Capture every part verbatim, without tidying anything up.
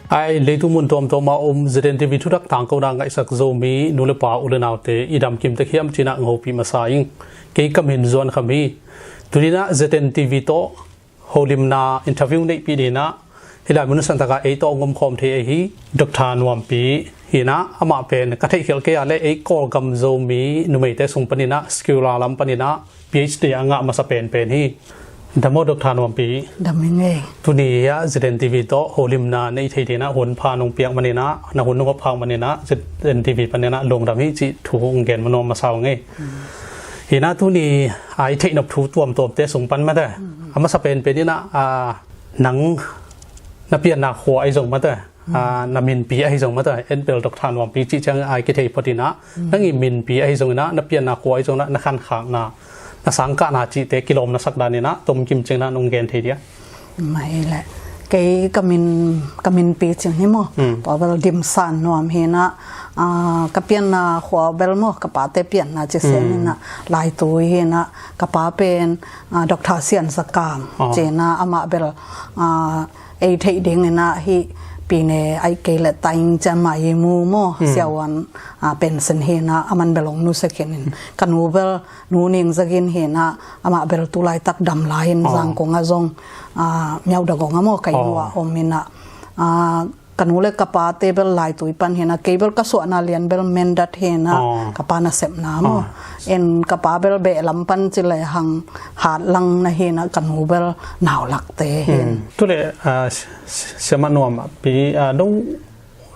Ai, leitung mun tuamtuam a om Z N T V thutak tangkona ngaihsak Zomi nu le pa u le naute i dam kim tek hiam ci-in ah hopih masa ing. Kei ka min Zuan Kham hi. Tuni-in ah Z N T V tawh holimna interview neihpih dingin ah hih lai mun a santak ah ei tawh hong omkhawm thei ahi Doctor Nuampi hi-in ah, amah pen ka theihkhialh kei a leh ei Kawlgam Zomi numeite sung panin ah secular lam panin ah P H D a ngah masa penpen hi. Dam maw Doctor Nuampi? Dam ing ei. Tuni-ah Z N T V tawh holimna nei thei dingin ah hun pha nong piak manin ah, na hun nong hawmkhak manin ah Z N T V panin ah lungdam hi cih thu hong gen nuam masa ing ei. Hi-in ah tuni-a i theihnop thu tuamtuamte sung pan mate, a masa penpen in ah, a, nang na pianna khua ahi zong mate, a, na minpi ahi zong mate, en bel Doctor Nuampi cih ciang a kithei phot in ah, nang i minpi ahi zong in ah, na pianna khua ahi zong in ah, na khankhakna, na sangkahna cihte kilawm na sak dan in ah tomkim ciangin ah nong gen thei dia? Mah hi leh, kei ka min, ka minpi cih hi maw? Tua bel Dim San Nuam hi-in ah, a, ka pianna khua bel maw, ka pate pianna ci sem in ah, Laitui hi-in ah, ka pa pen, a, Doctor Sian Za Kam ci-in ah, amah bel, a, ei theih dingin ah hih Pi Ne, ahih kei leh Taing Cian Mai Mu maw, siavuan, a, pension hi-in ah, aman bel hong nusia khin in, ka nu bel Nu Ning Za Gin hi-in ah, amah bel tu laitak dam lai in Zangkong ah zong, a, Myaudagong ah maw, ka inn uah om in ah, a, ka nu le ka pate bel Laitui pan hi-in ah, kei bel ka suahna lian bel Mindat hi-in ah, ka pa nasepna maw. En ka pa bel beh lam pan ci lehang Hatlang na hi-in ah, ka nu bel Naulakte hi-in. Tu leh, a, Siamah Nuampi, a, nong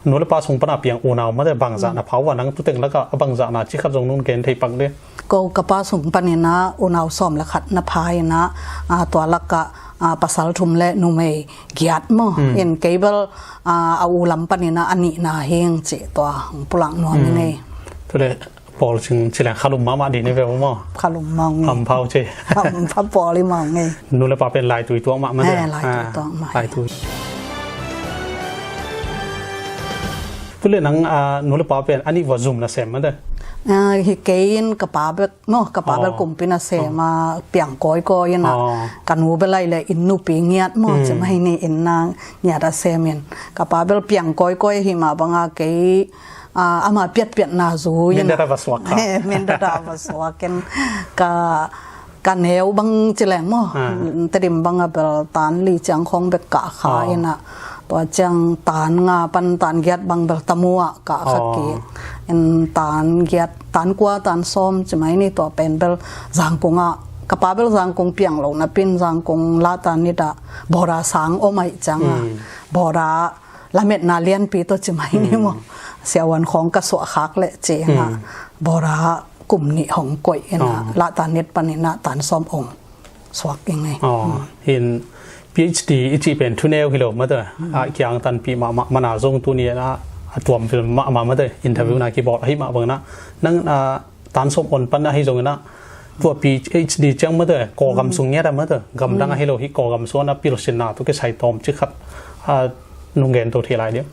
nu le pa sung pan a piang unau mate bangzah na pha uh a, nang tu teng lakah a bangzah na cih khat zong nong gen thei pak dia? Ko ka pa sung panin ah unau sawm le khat na pha in ah, a, tua lakah, a, pasal thum le numei giat maw. En kei bel, a, a u lam panin ah a nihna hi ing cih tua hong pulak nuam ing ei. Tu leh pawl cing ci leng khalum mahmah ding hi ve maw? Khalum mah ing ei. Hampha uh ci. Hampha pawl hi mah ing ei. Nu le pa pen Laitui tuak mah mate. Eh, Laitui tuak mah. Laitui. Tu leh nang, a, nu le pa pen a nih vua zum na sem mate? A, hi kei in ka pa bek maw, ka pa bel kumpi nasem a piang kawikawi in ah, ka nu bel ahih leh inn nupi ngiat maw, ci mai ni, inn na ngiat a sem in. Ka pa bel piang kawikawi ahi mah bang a kei, a, ama piatpiatna zui in ah. Mindat ah va suak kha. Mindat ah va suak in ka, ka neu bang ci leng maw. Tedim bang a bel tan li ciang khawng bek kah kha in ah. Tua ciang tan nga pan tan giat bang bel Tamu ah kah kha kik. En tan giat, tan kua, tan sawm ci mai ni, tua pen bel Zangkong ah, ka pa bel Zangkong piang lo napi in Zangkong Lahtanit ah boarder sang om ahih ciang ah, boarder lametna lianpi tawh ci mai ni maw. Siavuan khawng ka suah khak leh ci in ah, boarder kum nih hong koih in ah, Lahtanit panin ah tan sawm ong suak ing ei. Aw, hin PhD i cih pen thuneu hi lo mate. A kiang tanpih mahmah, mana zong tuni in ah a tuam vil mahmah mate. Interview na kibawl ahih mah bangin ah, nang, a, tan sawm on pan ahi zongin ah, tua PhD ciang mate, Kawlgam sung ngiat a mate, gamdang ahi lo hi, Kawlgam sung a pilsinna tawh kisai tawmcik khat, a, nong gen to thei lai diam?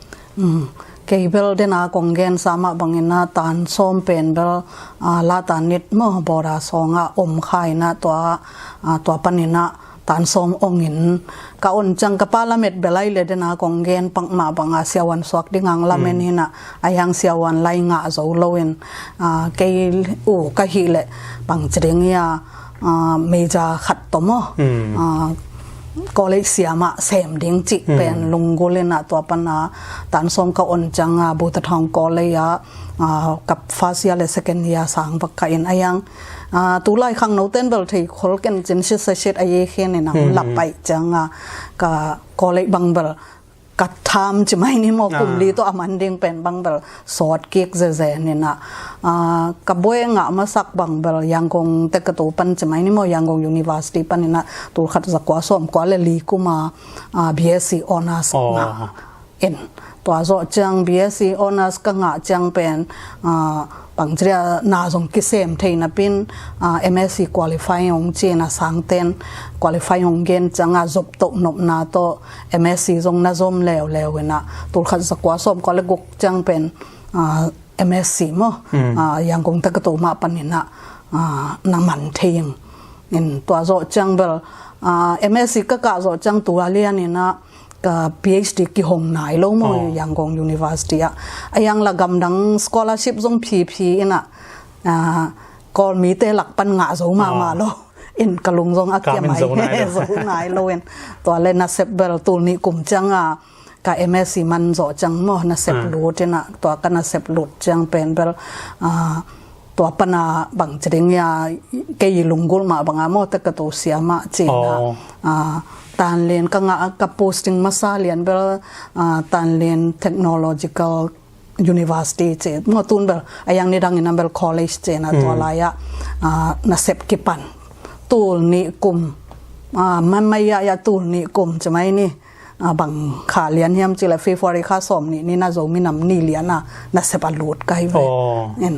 Kei bel den a kong gensa mah bangin ah tan sawm pen bel, a, Lahtanit maw, boarder sawng ah om kha in ah tua, a, tua panin ah tan sawm ong in ka on ciang, ka pa lamet bel ahih leh den a kong gen pak mah bang a siavuan suak ding hang lamen hi in ah, ahi hang siavuan lai ngah zo lo in, a, kei u ka hih leh bangci ding hi a, a, major khat tawh maw, a, college siam ah sem ding cih pen lunggulh in ah tua pan a tan sawm ka on ciang a Bogyoke College ah, a, ka first year le second year sang vak kha in, ahi hang, a, tulai khangnote in bel thei khol ken cin sit sa sit a ye khen in ah, lap ahih ciang a ka college bang bel ka tham ci mai ni maw, kum li tawh a man ding pen bang bel sawt kik zezen in ah, a, ka buai ngah masak bang bel Yangon Tekatu pan ci mai ni maw, Yangon University panin ah tul khat za kua sawm kua le li kum a, a, BSc Honours ngah in. Tua zawh ciang BSc Honours ka ngah ciang pen, a, bangci dia na zong kisem thei napi in, a, MSc qualify hong ci in ah, sangten qualify hong gen ciang a zop toh nopna tawh MSc zong na zom leuleu in ah, tul khat za kua sawm kua le guk ciang pen, a, MSc maw, a, Yangon Tekatu mah panin ah, a, na man thei ing. In tua zawh ciang bel, a, MSc ka kah zawh ciang tua lian in ah, ka PhD kihong nai lo maw, Yangon University ah. A hiang la gamdang scholarship zong phiphi in ah, Kawlmite lak pan ngah zo mahmah lo in ka lung zong a kiam zo nai lo in. Tua le nasep bel tul nih kum ciang a ka MSc man zawh ciang maw, nasep lut in ah, tua ka nasep lut ciang pen bel tua pan a bang ci ding ia, kei lunggulh mah bang a maw, te ka tu siamah ci in ah, Tanlen ka ngah, ka posting masa lian bel Tanlen Technological University ci maw, tun bel a hiang nidang in ah bel college ci in ah, tua lai ah nasep kipan tul nih kum, mai mai ia tul nih kum ci mai ni. Bang kha lian hiam ci le February kha sawm nih ni in ah Zomi Nam Ni lian a nasep a lut ka hi ve.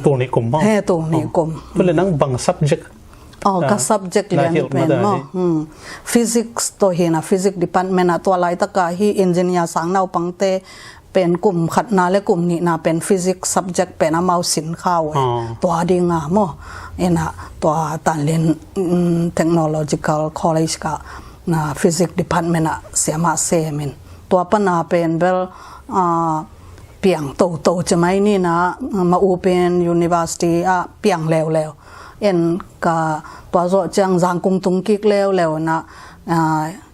Tul nih kum maw? He, tul nih kum. Tu le nang bang subject? Ka subject lian pen maw, physics tawh hi in ah, physics department ah. Tua laitak a hi engineer sang naupangte pen kum khatna le kum nihna pen physics subject pen amau sin kha uh e. Tua ding a maw, in ah tua Tanlen Technological College ka physics department ah siamah sem in, tua pan a pen bel piang toto ci mai ni in ah, ma u pen university ah piang leuleu in, ka tua zawh ciang Zangkung tung kik leuleu in ah,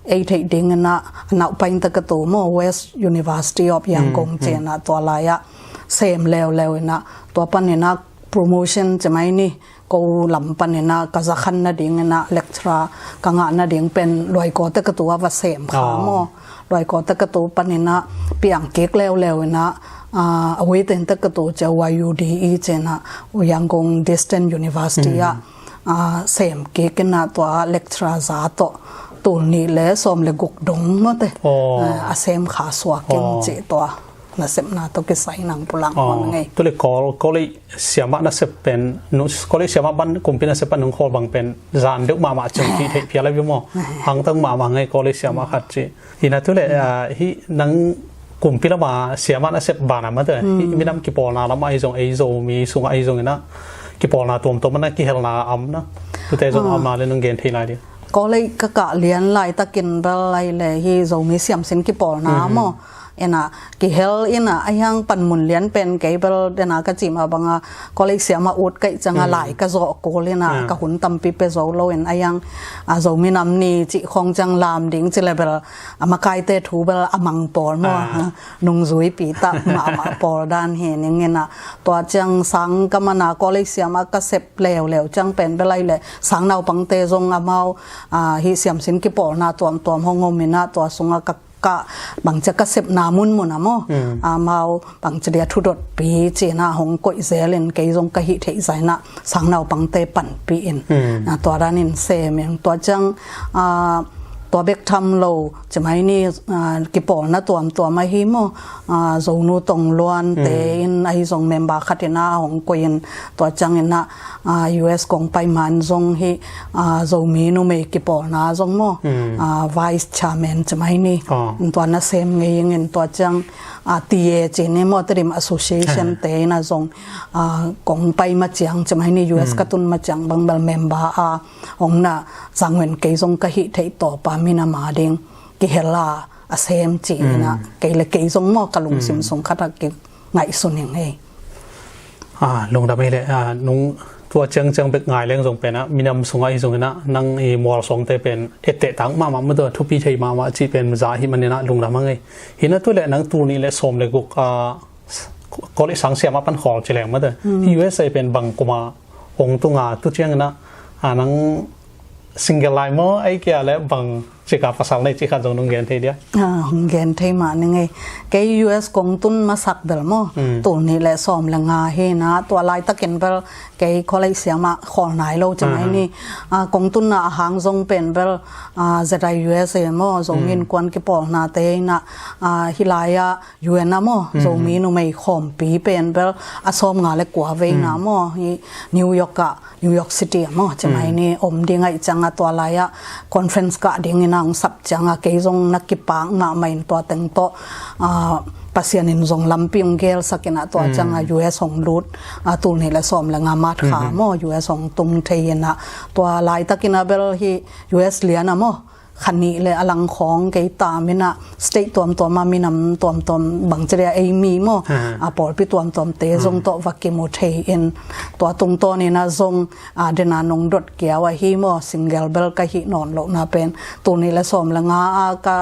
ei theih ding in ah, a naupai in te ka tu maw, West University of Yangon ci in ah, tua lai ah sem leuleu in ah, tua pan in ah promotion ci mai ni, ko lam pan in ah ka za khan nading in ah, lecturer ka ngah nading pen Luaikaw te ka tu a va sem kha maw. Luaikaw te ka tu pan in ah piang kik leuleu in ah, a wei ten te ka tu ci a, YUDE ci in ah, Yangon Distance University ah sem kik in ah, tua lecturer za tawh tul nih le sawm le guk dong maw te, a sem kha suak in ci, tua nasepna tawh kisai nang pulang mang ngei. Tu le Kawl, Kawl i siamah nasep pen, nu, Kawl i siamah ban kumpi nasep pan nung khawl bang pen zan deuh mahmah ciang ki theih phial a vi maw. Hangtang mahmah ngei Kawl i siamah khat ci. Hi na tu le hi nang kumpi lama siamah nasep ban a mate, hi minam kipawlna lama ahi zong, ei Zomi sungah ahi zong in ah kipawlna tuamtuam a na kihelna a om na, tute zong a om na le nung gen thei lai ding. Kawl i ka kah lian laitakin bel ai le hi Zomi siamsin kipawlna maw, in ah kihel in ah, a hiang panmun lian pen kei bel in ah ka cih mah bang a Kawl i siamah ut ka hih ciang a lai ka zawh kul in ah, ka hun tampi pia zo lo in, a hiang Zomi Nam Ni cih khawng ciang lam ding ci le bel a makaite thu bel a mang pawl maw, nungzuipi tak mahmah pawl dan hi ning in ah, tua ciang sang ka man a Kawl i siamah ka sep leuleu ciang pen bel ai le sang naupangte zong amau hi siamsin kipawlna tuamtuam hong om in ah, tua sungah ka ka bangcia ka sepna munmun a maw, amau bangcia dia thudotpi ci in ah hong koih zel in, kei zong ka hih theih zah in ah sang naupangte panpih in, tua dan in sem in, tua ciang tua bek tham lo ci mai ni, kipawlna tuamtuam ahi maw, Zonu Tong Luan te in ahi zong member khat in ah hong koih in, tua ciang in ah US kong pai man zong hi Zomi numei kipawlna zong maw, vice chairman ci mai ni, tua na sem ngei ing in, tua ciang TA ci ni maw, Tedim Association te in ah zong kong pai ma ciang ci mai ni, US ka tun ma ciang bang bel member a hong na zang ven, kei zong ka hih theih tawpa minam a ding kihel a a sem ci in ah, kei le kei zong maw ka lungsim sung khat a ki ngaihsun ing ei. Lungdam ei le, nung tua ciangciang bek ngai leng zong pen ah minam sungah hi zong in ah nang i mualsuangte pen etteh tang mahmah, mawtaw thupi thei mahmah cih pen za hi man in ah lungdam hang ei. Hi na tu le nang tul nih le sawm le guk Kawl i sang siamah pan khawl ci leng mawtaw hi USA pen bang kum a hong tung a, tu ciang in ah nang single lai maw, ei kia le bang cika pasal nei cih khat zong nung gen thei dia? Hong gen thei mah ning ei. Kei US kong tun masak bel maw, tul nih le sawm le nga hi in ah, tua laitakin bel kei college siamah khawl nai lo ci mai ni. Kong tunna a hang zong pen bel ZIUSA maw, Zomi Innkuan kipawlnate in ah, hi lai ah UN a maw, Zomi numei khawmpi pen bel a sawm nga le kua vei in ah maw, hi New York ah, New York City a maw ci mai ni, om ding ahih ciang a, tua lai ah conference kah ding in ah hong sap ciang a, kei zong na kipak mahmah in, tua teng tawh Pasian in zong lampi hong gelsak in ah, tua ciang a US hong lut, tul nih le sawm le nga March kha maw, US hong tung thei in ah, tua laitakin a bel hi US lian a maw, kha nih le a lang khawng kei tam in ah state tuamtuam ah minam tuamtuam bangci dia ei mi maw, a pawlpi tuamtuamte zong tawh va kimu thei in, tua tungtawn in ah zong a dena nong dot kiau ahi maw, single bel ka hih nawn lohna pen tul nih le sawm le nga a ka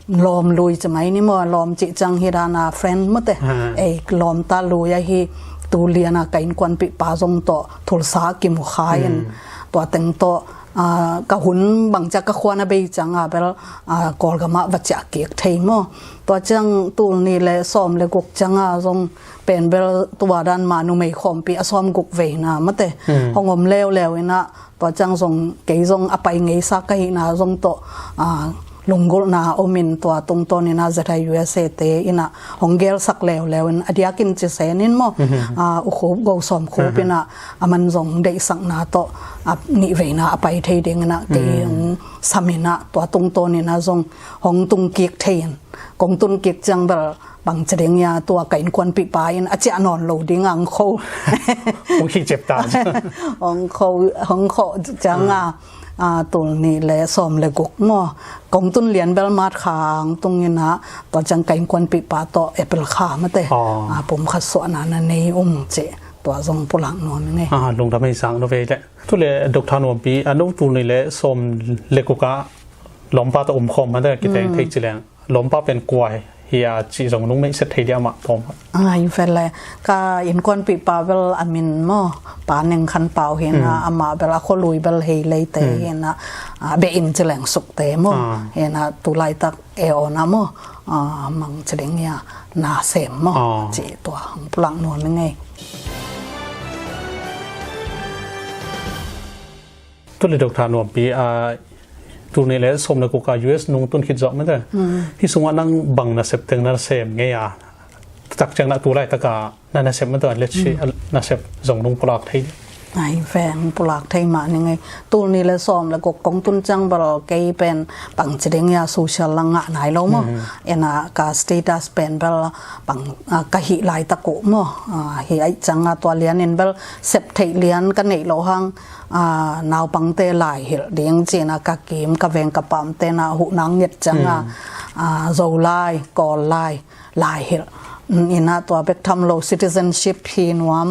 lawm lui ci mai ni maw, lawm cih ciang hi dana friend mawte ei lawm ta lui ahi. Tu liana ka innkuanpihpa zong tawh Tulsa kimu kha in tua teng tawh a, ka hun bangcia ka khuan a bei cianga bel a, Kawlgamah va ciah kik thei maw. Tua ciang tul nih le sawm le guk cianga zong pen bel tua dan mah numei khawmpi a sawm guk veina mawte hong om leuleu in ah, tua ciang zong kei zong a pai ngeisa ka hihna zong tawh a, lunggulhna om in tua tungtawn in ah Z I U S A te in ah hong gelsak leuleu in a diakin ci sen in maw, a, U Khup Go Sawm Khup in ah a man zong deihsakna tawh a nih veina a pai thei ding in ah kei hong sam in ah tua tungtawn in ah zong hong tung kik thei in kong tun kik ciang bel bangci ding ia tua ka innkuanpihpa in a ciah nawn lo ding ang kho. Hong khih cep ta. Hong kho, hong kho cianga a, tul nih le sawm le guk maw, kong tun lian bel March kha tung in ah tua ciang ka innkuanpihpa tawh April kha mawte a, pum khat suahna na nei ung ci. Tua zong pulak nuam i ngei. A, lungdam ei sang no vei le. Tu le Doctor Nuampi a, no tul nih le sawm le guk a lawmpa tawh om khawm mawte kiteng thei ci leng lawmpa pen kua hi a cih zong nung meihset thei dia mah tawm. Ai vel le, ka innkuanpihpa bel a min maw, Pa Neng Khan Pau hi in ah, amah bel a khualui bel Hei Leite hi in ah, a, Beh In ci leng Sukte maw, hi in ah tu laitak e aw na maw, a, mang ci ding ia na sem maw, ci tua hong pulak nuam i ngei. Tu le Doctor Nuampi a, tul nih le sawm le guk a U S nung tun khit zawh mawte. Hih sungah nang bang nasep teng na sem ngei a, tak ciang na tu laitaka na nasep mawte, let's say, nasep zong nung pulak thei di. Ai ve, hong pulak thei mah ni ngei. Tul nih le sawm le guk kong tun ciang bel kei pen bangci ding ia social la ngah nai lo maw. Ena ka status pen bel bang, a, ka hih laitak uh maw. A, hih aih cianga tua lianin bel sep theih lian ka neih loh hang, a, naupangte lai hilh ding ci in ah ka kim ka veng ka pamte na huh nang nget cianga, a, Zolai, Kawllai, lai hilh. In ah tua bek tham lo citizenship hi nuam.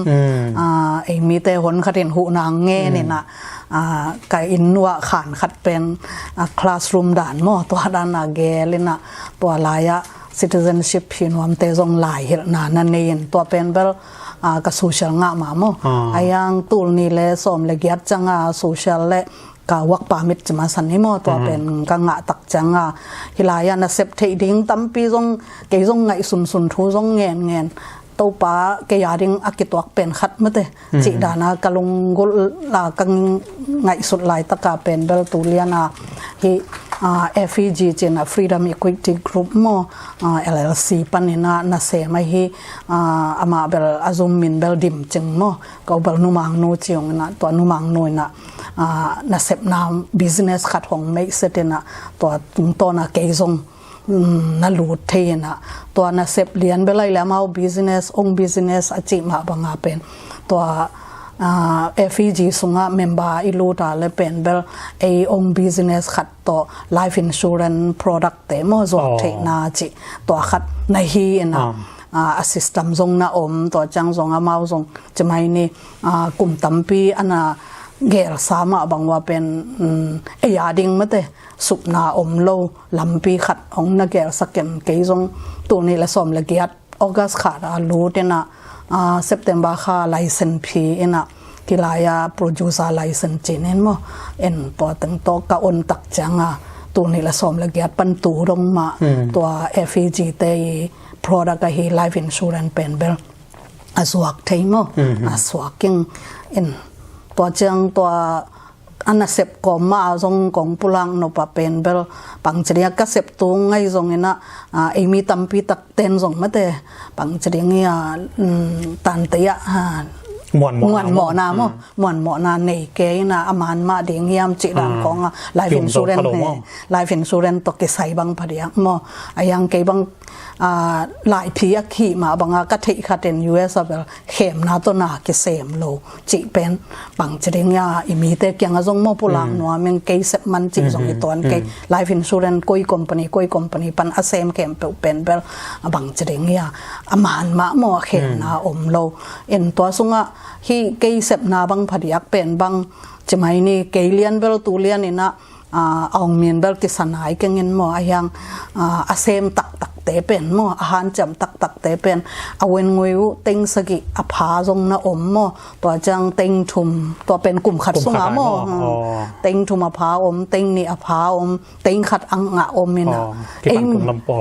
A, ei mite hon khatin huh nang ngen in ah, a, ka inn uah khan khat pen, a, classroom dan maw, tua dan a gel in ah tua lai-ah citizenship hi nuamte zong lai hilhna na nei in tua pen bel, a, ka social ngah mah maw. A yang tul nih le sawm le giat cianga social le ka work permit ci masa ni maw, tua pen ka ngah tak cianga hih lai-ah nasep theih ding tampi zong kei zong ngaihsunsun thu zong ngen ngen. Topa kei a ding a kituak pen khat mawte. Cih dana ka lunggulh la ka ngaihsut laitaka pen bel tu liana hih, a, F E G ci in ah Freedom Equity Group maw, a, L L C panin ah nasem ahi, a, amah bel a zum min bel Dim Cing maw, ko bel Numang Nu ci ung in ah tua Numang Nu in ah, a, nasepna business khat hong meihset in ah tua tungtawna kei zong na lut thei in ah, tua nasep lian bel ai le amau business, own business a cih mah banga pen tua, a, F E G sungah member i lut a le pen bel ei own business khat tawh life insurance product te maw zuak theihna cih tua khat na hi in ah, a, a system zong na om, tua ciang zong amau zong ci mai ni, a, kum tampi a na gelsa mah bang ua pen, um, ei a ding mawte supna om lo lampi khat hong na gelsak in kei zong tul nih le sawm le giat August kha a lut in ah, a, September kha license phi in ah hih lai-a producer license ci in maw, en tua teng tawh ka on tak cianga tul nih le sawm le giat pan tu dong mah tua F E G te i product ahi life insurance pen bel a zuak thei maw, a suak ing in tua ciang tua a nasep kawm mah a zong kong pulak nop a pen bel bangci ding a ka sep tung ngai zong in ah, a, ei mi tampi tak ten zong mawte bangci ding ia, um, tante ia, a, muanmawhna maw, muanmawhna nei kei in ah a man mah ding hiam cih dan kong a life insurance, life insurance tawh kisai bang pha diak maw. A yang kei bang Aa, laiphi a khih mah banga ka theih khat in U S a bel khemna tawh na kisem lo cih pen bangci ding ia, i mite kiangah zong maw pulak nuam ing, kei sep man cih zong i tuan kei. Life insurance koi company koi company pan a sem khempeuh pen bel a bangci ding ia, a man mah maw, a khemna om lo. In tua sungah hih kei sepna bang phadiak pen bang ci mai ni, kei lian bel tu lian inah, aa, a ong min bel kisa nai keng in maw, a hiang, aa, a sem taktakte pen maw, a hanciam taktakte pen a wen ngui uh teng sagih a pha zong na om maw. Tua ciang teng thum, tua pen kum khat sungah maw. Teng thum a pha om, teng nih a pha om, teng khat a ngah om inah. Ei,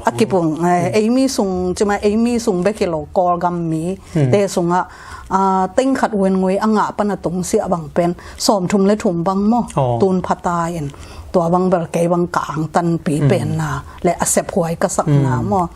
a kipung, eh, ei mi sung ci mai, ei mi sung bek hi lo, Kawlgam mite sungah, aa, teng khat wen ngui a ngah pan a tungsiah bang pen sawm thum le thum bang maw. Tun phata in tua bang bel kei bang ka angtanpi penna le a sephuai ka sakna maw.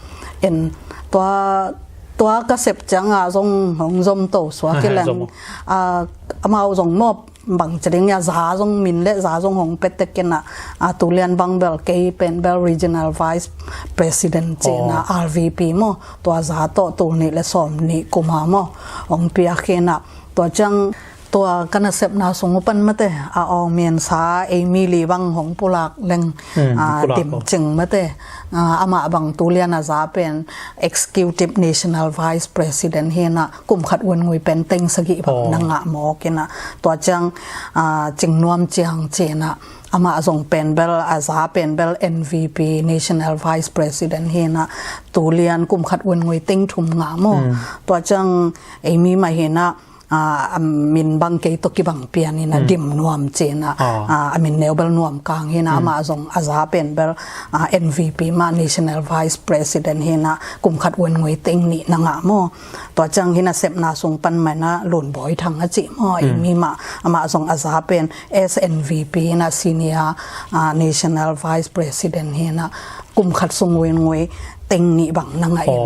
In tua, tua ka sep cianga zong hong zom to suak hi leng, aa, amau zong maw, bangci ding ia, za zong min le za zong hong pia tek inah, aa, tu lian bang bel kei pen bel Regional Vice President ci inah, R V P maw, tua za tawh tul nih le sawm nih kum a maw hong piak inah. Tua ciang tua ka nasepna sung uh pan mate, a ong min sa ei mi li bang hong pulak leng, aa, Dim Cing mate, aa, amah bang tu lian a za pen Executive National Vice President hi inah, kum khat wen ngui pen teng sagih bang na ngah mawk inah. Tua ciang, aa, Cing Nuam Ciang ci inah, amah zong pen bel, a za pen bel N V P, National Vice President hi inah, tu lian kum khat wen ngui teng thum ngah maw. Tua ciang ei mi mah hi inah, aa, a min bang kei tawh kibang pian inah, Dim Nuam ci inah, aa, a min neu bel Nuam Kang hi inah, amah zong a za pen bel, aa, N V P mah, National Vice President hi inah, kum khat wen ngui teng nih na ngah maw. Tua ciang hih nasepna sung pan mah inah Lun Bawi Thang a cih maw, ei mi mah, amah zong a za pen S N V P hi inah, Senior, aa, National Vice President hi inah, kum khat sung wen ngui teng nih bang na ngah in.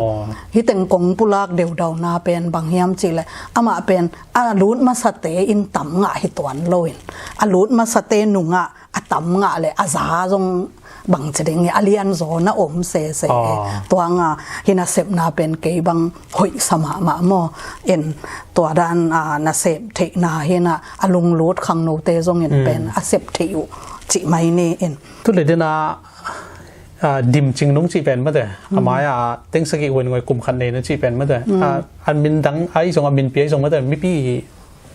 Hih teng kong pulak deudauna pen bang hiam cih leh, amah pen a lut masate in tam ngah hi tuan lo in, a lut masate nungah a tam ngah le a za zong bangci ding a lianzaw na om sese. Tua nga hih nasepna pen kei bang hoih sa mahmah maw. In tua dan, aa, nasep theihna hi inah, a lunglut khangnote zong in pen a sep theih uh cih mai ni in. Tu le dena, aa, Dim Cing nung cih pen mate, a mai-a teng sagih wen ngui kum khat nei na cih pen mate, aa, a min dang ahi zong, a min pi ahi zong mate, mipi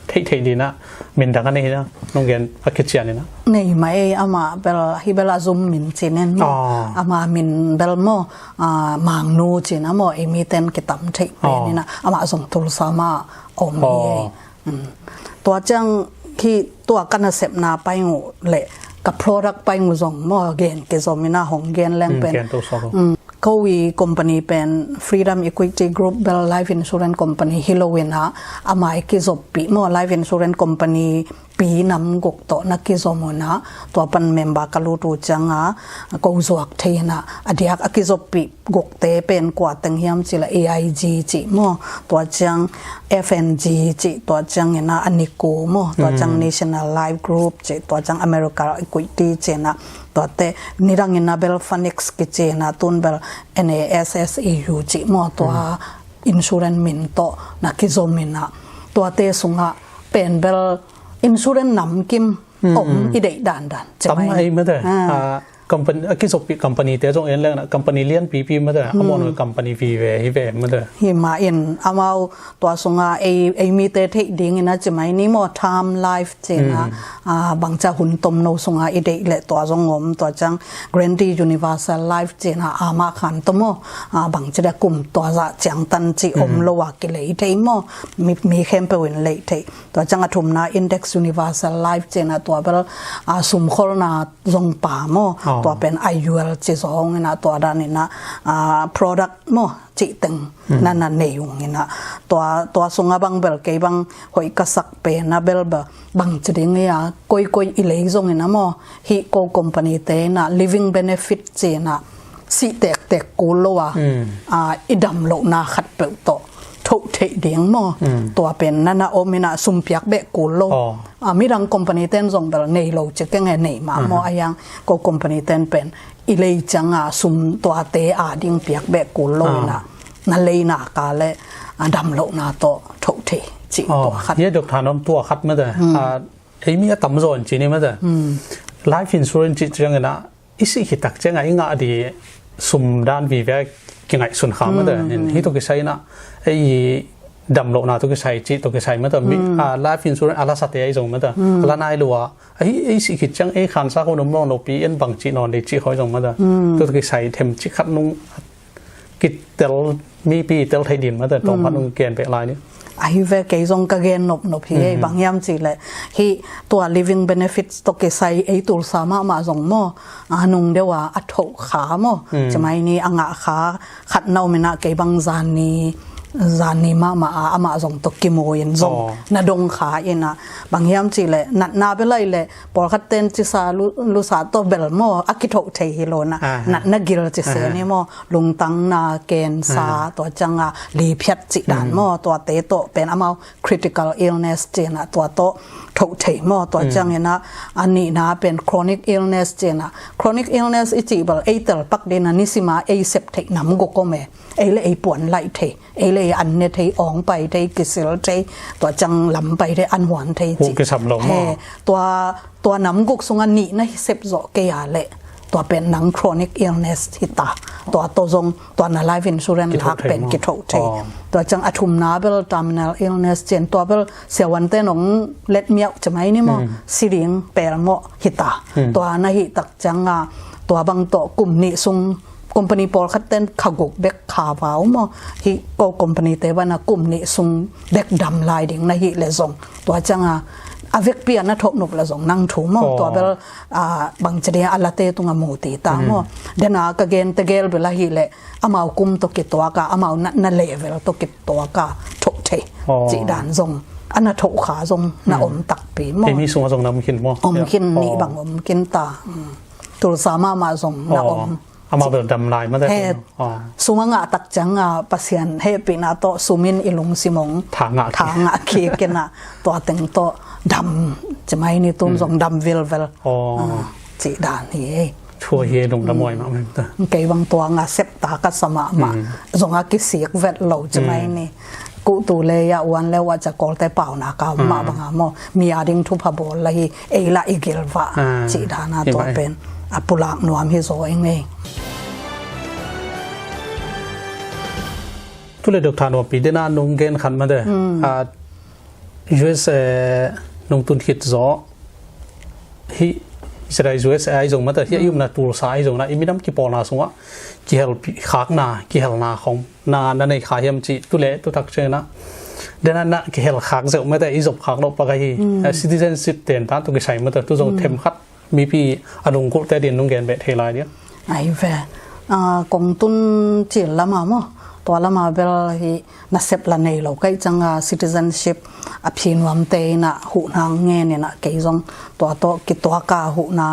theihtheih dinah min dang a nei na, nong gen a kician inah. Nei mah ei, amah bel, hih bel a zum min ci nen maw. Amah min bel maw, aa, Mangnu ci inah maw, ei miten kitam theih pen inah, amah zong Tulsa mah om hi ei. Tua ciang hih tua ka nasepna paing uh le ka product paing uh zong maw gen kizom inah, hong gen leng pen. Ko i company pen Freedom Equity Group bel life insurance company hi lo inah, amah i kizoppih maw, life insurance company pi nam guk tawh na kizom uh inah, tua pan member ka lut uh cianga ko zuak thei inah, a diak a kizoppih gukte pen kua teng hiam cih leh A I G cih maw, tua ciang F N G cih, tua ciang inah a Nikko maw, tua ciang National Life Group cih, tua ciang America Equity cih inah, tuate nidang inah bel Phoenix kici inah, tun bel N A S S A U cih maw, tua insurance min tawh na kizom inah, tuate sungah pen bel insurance namkim om i deih dandan. Tam mai mate. Aa, company, a kizoppih company te zong en leng na, company lianpipi mate, a mawn company vive hi ve mate. Hi mah in, amau tua sunga ei, ei mite theih ding inah ci mai ni maw, term life ci inah, aa, bangcia hun tomno sunga i deih leh tua zong om, tua ciang guarantee universal life ci inah, ama khan tawh maw, aa, bangci dia kum tua zah ciangtan ci om lo a kilei thei maw, mi, mi khempeuh in lei thei. Tua ciang a thumna index universal life ci inah, tua bel, aa, sumkholna zong pa maw. Tua pen I U L ci zong inah, tua dan inah, aa, product maw cih teng na na nei ung inah. Tua, tua sunga bang bel kei bang hoih ka sak pen a bel bel bangci ding ia, koikoi i lei zong inah maw, hih ko company te inah living benefit ci inah, sih tektek kul lo a, aa, i dam lohna khatpeuh tawh theih ding maw. Tua pen na na om in ah sum piak beh kul lo. A, midang company ten zong bel nei lo ci keng e, nei mah maw. A hiang ko company ten pen i lei ciang a sum tuate a ding piak beh kul lo in ah na lei nak a leh a dam lohna tawh thoh thei cih tua khat. Hia Doctor Nuam, tua khat mate. A, ei mi a tamzaw in ci ni mate. Life insurance cih ciangin ah i sih khit tak ciangah i ngah ding sum dan vive kingaihsun kha mate. Hih tawh kisai in ah ei dam lohna tawh kisai cih tawh kisai mate. Mi, a, life insurance a la sate ahi zong mate, a la nai lo a, a, hih ei sih khit ciang ei khansa khawng om nawn lopi in bang cih nawn ding cih khawng ahi zong mate. Tua tawh kisai themcik khat nong kitel, mipi tel thei ding mate, tawm khat nong gen beh lai ni. Ahi ve, kei zong ka gen nopnop hi. Bang hiam cih leh hih tua living benefits tawh kisai ei Tulsa mahmah zong maw, a, nung deuh a a thoh kha maw. Ci mai ni, a ngah kha khat na om in ah, kei bang zan ni, zan ni mahmah a amah zong tawh kimu in zong na dong kha in ah, bang hiam cih leh natna bel ahi leh pawlkhat ten cisa lu, lusa tawh bel maw a kithoh thei hi lo in ah, natna gil ci se ni maw, lungtang na, cancer, tua ciang a liphiat cih dan maw, tuate tawh pen amau critical illness ci in ah tua tawh thoh thei maw. Tua ciangin ah a nihna pen chronic illness ci in ah, chronic illness i cih bel ei tel pak ding in ah nisim a ei sep theih nam guk om e. Ei le ei puan laih thei, ei le ei an ne thei, awng pai thei, kisil thei, tua ciang lam pai thei, an huan thei cih. Tua, tua nam guk sungah nih na hi sep zawh kei a leh tua pen nang chronic illness hi ta. Tua tawh zong tua na life insurance lak pen kithoh thei. Tua ciang a thumna bel terminal illness ci in, tua bel siavuante nong let miauh ci mai ni maw, si ding pelmawh hi ta. Tua na hih tak ciang a tua bang tawh kum nih sung company pawlkhat ten kha guk bek kha vau maw, hih ko company te bang a kum nih sung bek dam lai ding na hih leh zong, tua ciang a a vekpi a na thoh nop leh zong nang thu maw. Tua bel, a, bang ci ding a late tungah mu ti ta maw. Den a ka gen tegel bel ahi leh amau kum tawh kituak a, amau natna level tawh kituak a thoh thei cih dan zong, a na thoh kha zong na om takpi maw. Ei mi sungah zong na om khin maw. Om khin, nih bang om khin ta. Tulsa mahmah zong na om. Amau bel dam lai mate. Sum a ngah tak ciang a Pasian hehpihna tawh sum in i lungsim hong tha ngah kik in ah tua teng tawh dam ci mai ni, tun zong dam vilvel. Cih dan hi. Thua hi, lungdam huai mahmah. Kei bang tua nga sep ta ka sa mahmah. Zong a kisik vet lo ci mai ni. Kuhtu le ya uan le wa ca Kawlte pauna ka mah bang a maw, mi a ding thupha bawl la hi, ei lah i gilvah cih dan a tua pen a pulak nuam hi zaw ing ei. Tu le Doctor Nuam, pi den a nong gen khat mate. U S A nong tun khit zaw, hih Israel U S A ahi zong mate, hih a i omna Tulsa ahi zong na, i minam kipawlna sungah kihel khakna, kihelna khong na, na nei kha hiam cih, tu le tu tak ciang na, den a na kihel khak zeuh mate, i zop khak loh pak ahi. Citizenship ten tan tu kisai mate, tu zong them khat mipi a lunggulhte din nong gen beh thei lai dia. Ai ve. Kong tun cil lama maw, tua lama bel hih nasep la nei lo ka hih ciang a citizenship a phi nuamte in a huhna ngen in a kei zong tua tawh kituak a huhna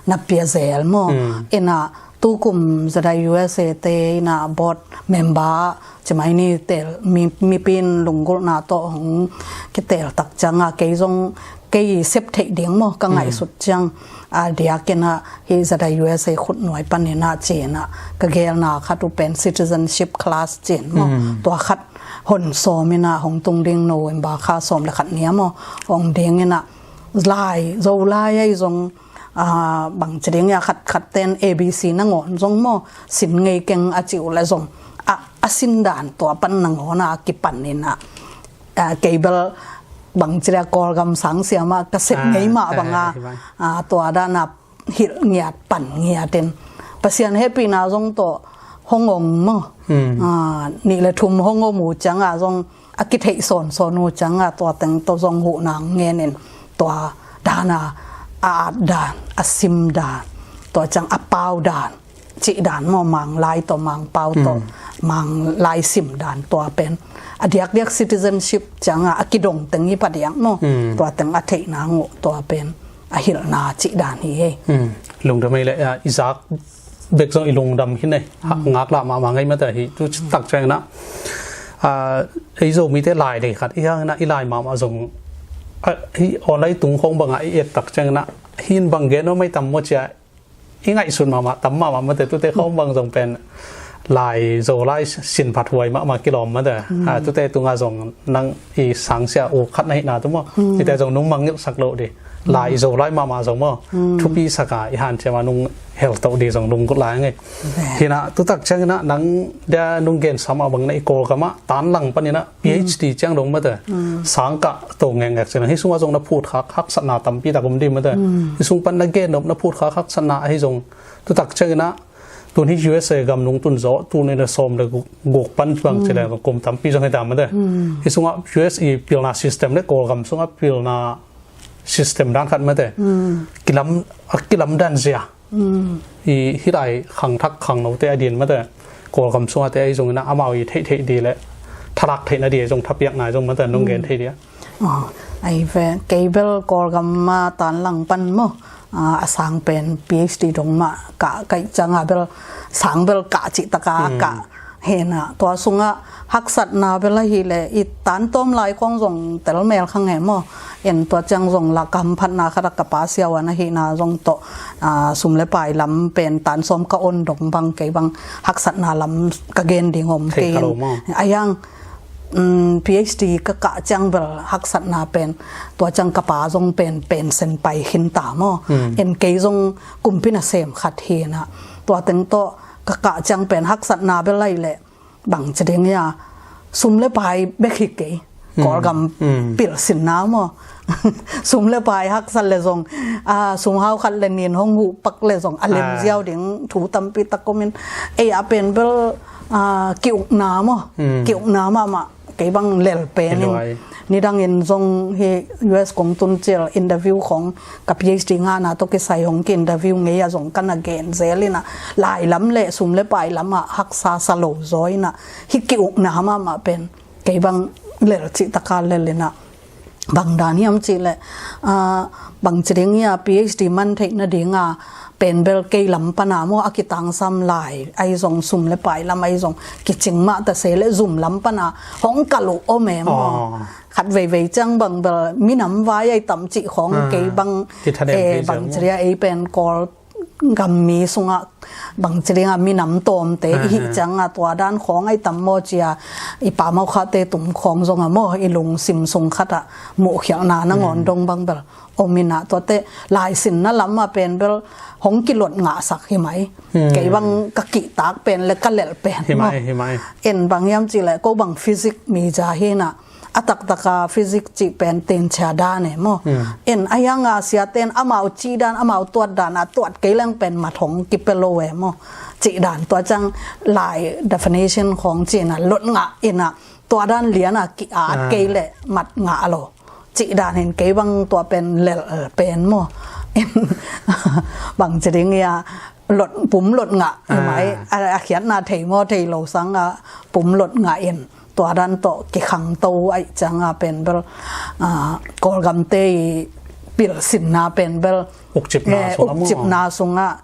na pia zel maw. In a tukum zada U S A te in a board member ci mai ni, tel mi, mipi in lunggulhna tawh hong kitel tak ciang a kei zong kei sep theih ding maw ka ngaihsut ciang a diak in a hih zada U S A khutnuai pan in a ci in a ka gelna khat uh pen citizenship class ci in maw. Tua khat hon sawm in a hong tung ding November kha sawm le khat ni a maw hong ding in a lai, Zolai ahi zong, bang ci ding a khat khat ten A B C nangawn zong maw sin ngei keng a ci uh le zong a, a sin dan tua pan nangawn a kipan in a, kei bel bang ci ding a Kawlgam sang siam a ka sep ngei mah bang a, tua dan a hilh ngiat pan ngiat in Pasian hehpihna zong tawh hong ong maw. Nih le thum hong om uh ciang a zong a kitheih sawnsawn uh ciang a tua teng tawh zong huhna ngen in tua dan a, a at dan, a sim dan, tua ciang a pau dan cih dan maw, Manglai tawh Mangpau tawh Manglai sim dan tua pen a diakdiak citizenship ciang a a kidong teng hi pah diak maw. Tua teng a theihna ngawh tua pen a hilhna cih dan hi ei. Lungdam ei le, i zak bek zong i lungdam hi nei. Ngaklah mahmah ngei mate hi. Tu tak ciang in a A, ei Zomite lai dei khat i hang inah i lai mahmah zong, a, hi online tung khawng bangah i et tak ciang inah hin bang gen om ei tam maw cia i ngaihsut mahmah tam mahmah mate, tute khawng bang zong pen lai Zolai sin phat huai mahmah kilawm mate. A, tute tungah zong nang i sangsia u khat na hihna tu maw, ite zong nung mangngilh sak loh di. Lai Zolai mahmah zong maw, thupi saka i hanciam a nung hel toh di zong lunggulh lai nge. Hinah tutak ciang inah nang dia nung gen sam a bang na i Kawlgam ah tan lang pan inah PhD ciang dong mate. Sangkah to ngengek ciang hi sungah zong na phut khak haksatna tampi tak om di mate. Hi sung pan na gen nop na phut khak haksatna ahi zong tutak ciang inah tun hi USA gam nung tun zawh tun inah sawm le guk pan bang ci le kum tampi zong hi ta mate. Hi sungah US i pilna system le Kawlgam sungah pilna system dan khat mate. Kilam, a kilam dan zia. I hih lai khangthak khangnote a din mate. Kawlgam sungate ahi zong inah amau i theihtheih di le thalak theihna di zong thapiakna zong mate nong gen thei dia. Ahi ve, kei bel Kawlgam a tan lang pan maw, a, a sang pen PhD dong mah kah kaih ciang a bel sang bel kah cih taka kah. Hinah tua sungah haksatna bel ahih leh i tan tawm lai khawng zong tel mel kha nge maw. En tua ciang zong la ka hamphatna khat a ka pa siavuan ahihna zong tawh, a, sum le pai lam pen tan sawm ka on dong bang kei bang haksatna lam ka gen ding om kei in. A yang, um, PhD ka kah ciang bel haksatna pen tua ciang ka pa zong pen pension pai khin ta maw. En kei zong kumpi nasem khat hinah tua teng tawh ka kah ciang pen haksatna bel ahih leh bang ci ding ia, sum le pai bek hi kei. Kawlgam pilsinna maw. Sum le pai haksat le zong, a, sum hau khat le nin hong huh pak le zong a lem ziau ding thu tampi tak om in, ei a pen bel, a, ki-ukna maw. Ki-ukna mahmah kei bang lel pen in. Nidangin zong hi US kong tun cil interview khawng ka PhD ngahna tawh kisai hong ki-interview ngei a zong ka na gen zel inah lai lam le sum le pai lamah haksa sa lo zaw inah hi ki-ukna mahmah pen kei bang lel cih taka lel inah bang dan hiam cih leh, a, bang ci ding ia PhD man theih nadinga pen bel kei lam pana maw a kitangsam lai ahi zong sum le pai lam ahi zong kicing mah ta se le zum lam pana hong kal uh om e maw. Khat veivei ciang bang bel minam vai ai tam cih khawng kei bang, e, bang ci dia ei pen Kawlgam mi sungah bang ci dinga minam tawmte i hih cianga tua dan khawng ai tam maw cia i pamau khate tum khawng zong a maw i lungsim sung khat ah muhkhialhna nangawn dong bang bel om inah tuate laisinna lam a pen bel hong kilot ngahsak hi mai. Kei bang ka kihtak pen le ka lelh pen maw. En bang hiam cih leh ko bang physics mi za hinah a taktaka physics cih pen tenchia dan e maw. En a hianga siaten amau cih dan amau tuat dan a tuat kei leng pen mat hong kipia lo e maw. Cih dan tua ciang lai definition khawng cih inah lot ngah inah tua dan liana ki-at kei leh mat ngah lo. Cih danin kei bang tua pen lelh pen maw. Bang ci ding ia lot, pum lot ngah hi mai. A, a khiatna thei maw thei lo sanga pum lot ngah in tua dan tawh kikhangto aih cianga pen bel, a, Kawlgamte i pilsinna pen bel ukcipna sungah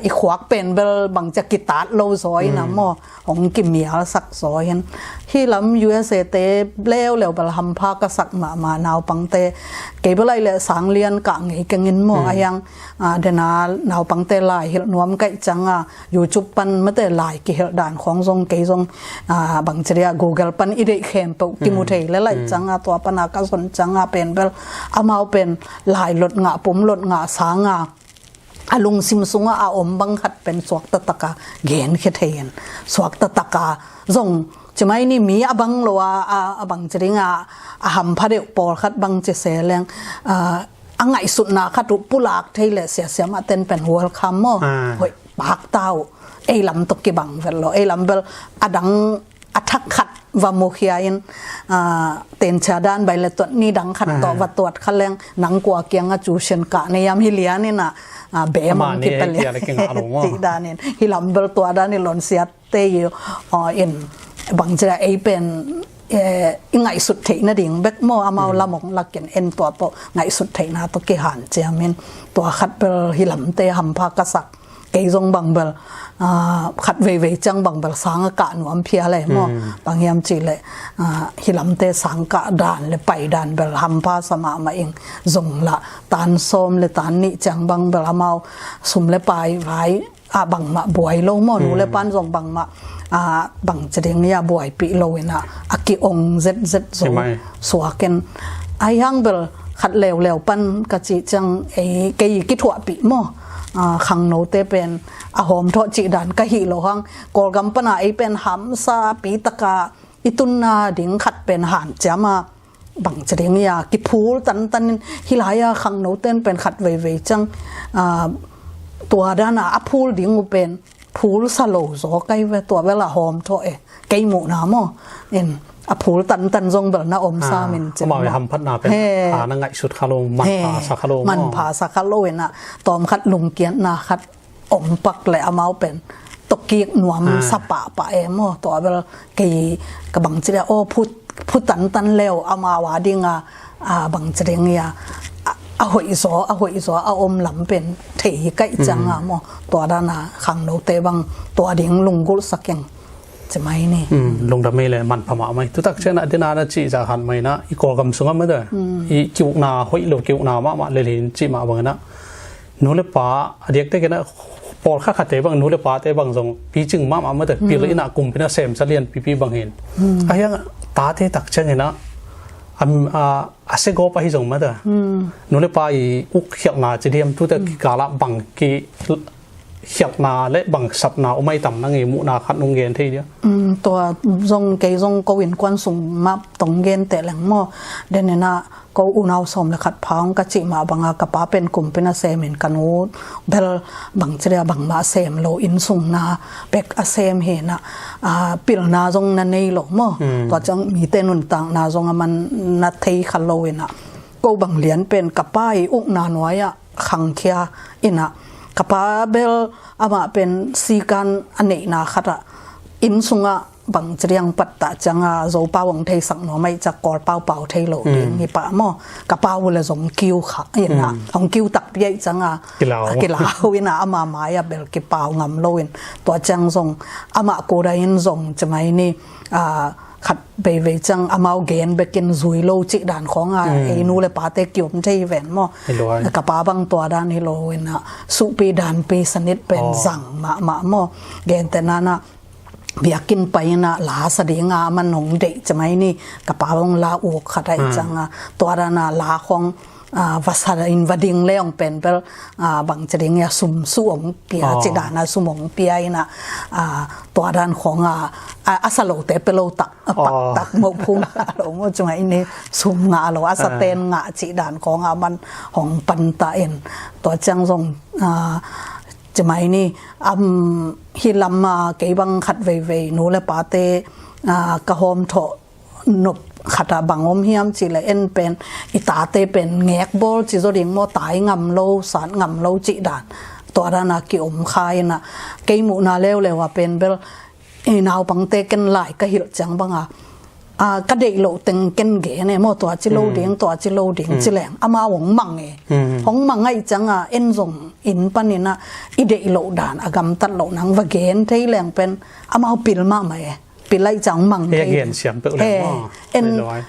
i khuak pen bel bang cia kitat lo zaw inah maw. Hong kimialsak zaw in hi lam USA te leuleu bel hampha ka sak mahmah naupangte kei bel ai le sang lian kah ngei keng in maw. A hiang, a, dena naupangte lai hilh nuam kaih cianga YouTube pan mate lai kihilh dan khawng zong kei zong, a, bang ci dia Google pan i deih khempeuh kimu thei le laih cianga tua pana ka zon cianga pen bel amau pen lai lot ngah pum lot ngah sanga a lungsim sungah a om bang khat pen suakta taka genkhia thei in suakta taka zong ci mai ni mi a bang lo a, a, a bang ci dinga a hampha deuh pawlkhat bang ci se leng, a, a ngaihsutna khat uh pulak thei le siasiam a ten pen welcome maw. Hoih pak ta uh. Ei lam tawh kibang vet lo ei lam bel a dang a thak khat va mukhia in, a, tenchia dan bai le tuat ni dang khat tawh va tuat kha leng nang kua kianga tuition kah nei am hi lian inah, a, bem am kipia lian cih danin hi lam bel tua dan i lonsiat te i, a, in bang ci dia ei pen, e, i ngaihsut theih nading bek maw amau lam hong lak in en tua tawh ngaihsut theihna tawh kihanciam in tua khat bel hi lamte hampha ka sak. Kei zong bang bel, ah, khat veivei ciang bang bel sang a kah nuam phial e maw. Bang hiam cih leh, ah, hih lamte sang kah dan le pai dan bel hampha sa mahmah ing. Zong lah tan sawm le tan nih ciang bang bel amau sum le pai vai ah bangmah buai lo maw. Nu le pan zong bangmah, ah, bang ci ding ia buaipih lo in ah a ki-ong zetzet zo suak in. Ahi hang bel khat leuleu pan ka cih ciang ei kei kithuahpih maw. Ah, khangnote pen a hawmthawh cih dan ka hih loh hang Kawlgam pana ei pen hamsa pi taka i tunna ding khat pen hanciam a bang ci ding ia kiphul tantan in hih lai a khangnote in pen khat veivei ciang, ah, tua dan a a phul ding uh pen phul sa lo zaw kai ve tua bel a hawmthawh e. Kei muhna maw. In a phul tantan zong bel na om sa min cin maw. Amau i hamphatna pen a na ngaihsut kha lo, manpha sa kha lo maw. Manpha sa kha lo in ah tawm khat lungkiatna khat om pak le amau pen tokik nuam sa pahpah e maw. Tua bel kei ka bang ci dia aw phu tantan leu amau a ding a, ah, bang ci ding ia a, a hoih zaw a hoih zaw a om lam pen thei hi kaih ciang a maw. Tua dan a khangnote bang tua ding lunggulh sa keng. Ci mai ni. Lungdam mai le manpha mahmah. Tutak ciang a dena na cih zah khat mai na i Kawlgam sungah mah dah i kiukna hoih lo kiukna mahmah le lin cih mah bang na nu le pa a diakte kena pawl khat khatte bang nu le pate bang zong picing mahmah mah dah pil ina kumpi na sem sa lian pipi bang hin. Ahi hang tate tak ciang ina a, a segawp ahi zong mah dah nu le pa i uk khialhna ci diam tute kikala bang ki khialhna le bang sapna om ai tam nang i muhna khat nung gen thei dia. Tua zong kei zong ko innkuan sung mah tong gen teh leng maw. Denena ko unau sawm le khat pha ong ka cih mah banga ka pa pen kumpi na sem in ka nu bel bang ci dia bangmah sem lo inn sung na pek a sem hi na, ah, pilna zong na nei lo maw. Tua ciang mite nuntakna zong a man na thei kha lo ina ko bang lian pen ka pa i ukna nuai ah khangkhia ina ka pa bel amah pen sikan a neihna khat ah inn sungah bang ci diang pattah ciang a Zopau hong theisak nuam aih ciang Kawlpau pau thei lo ding hi pah maw. Ka pau le zong kiu kha ina hong kiu takpi aih ciang a kilau ina ama mai ah bel kipau ngam lo in tua ciang zong amah ko dai in zong ci mai ni, ah, khat veivei ciang amau gen bekin zui lo cih dan khawng a ei nu le pate kiom thei ven maw. Ka pa bang tua dan hi lo ina suhpi danpi sanit pen zang mahmah maw. Gen te nana biakinn pai ina la sa ding a man hong deih ci mai ni ka pa bang la uk khat aih ciang a tua dan a la khawng ah, va sa in va ding le ong pen bel, ah, bang ci ding ia sum su ong pia cih dan a sum ong pia ina, ah, tua dan khawng a, ah, a sa lote pe lo tak, ah, pak tak moh phung a lo maw ci mai ni sum ngah lo a sa ten ngah cih dan khawng a man hong pan ta in tua ciang zong, ah, ci mai ni am hi lam a kei bang khat veivei nu le pate, ah, ka hawmthawh nop khat ah bang om hiam cih leh en pen i tate pen ngek bawl ci zaw ding maw tai ngam lo sat ngam lo cih dan tua dan a ki om kha ina kei muhna leuleu a pen bel i naupangte ken lai ka hilh ciang bang a, ah, ka deih loh teng ken gen e maw tua ci lo ding tua ci lo ding ci leng amau hong mang e. Hong mang aih ciang a en zong inn pan ina i deih loh dan a gamtat loh nang va gen thei leng pen amau pil mahmah e. Pil aih ciang mang thei. En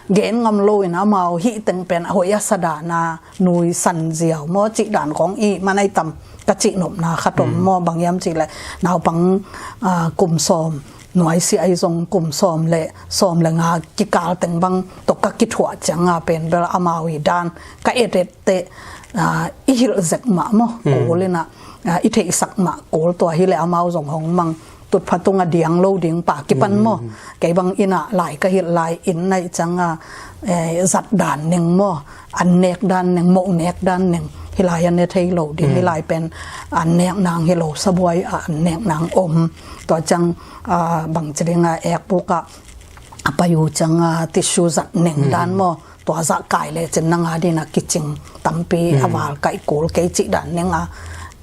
gen ngam lo in amau hih teng pen a hoih a sa dan a nui san ziau maw cih dan khawng i man aih tam ka cih nopna khat om maw bang hiam cih leh naupang, ah, kum sawm nuai si aih zong kum sawm le sawm le nga kikal teng bang tawh ka kithuah ciang a pen bel amau i dan ka et et teh, ah, i hilh zek mah maw kul ina, ah, i theihsak mah kul tua hi leh amau zong hong mang tutpha tung a diang lo ding pa kipan maw. Kei bang ina lai ka hilh lai inn naih ciang a, eh, zat dan ning maw an nek dan ning moh nek dan ning hi lai a ne thei lo ding hi lai pen an nek nang hi lo sabuai a an nek nang om tua ciang, ah, bang ci ding a ekbuk ah a pai uh ciang a tissue zat ning dan maw tua zah kai le cin nang a ding a kicing tampi a val kai kul kei cih dan ning a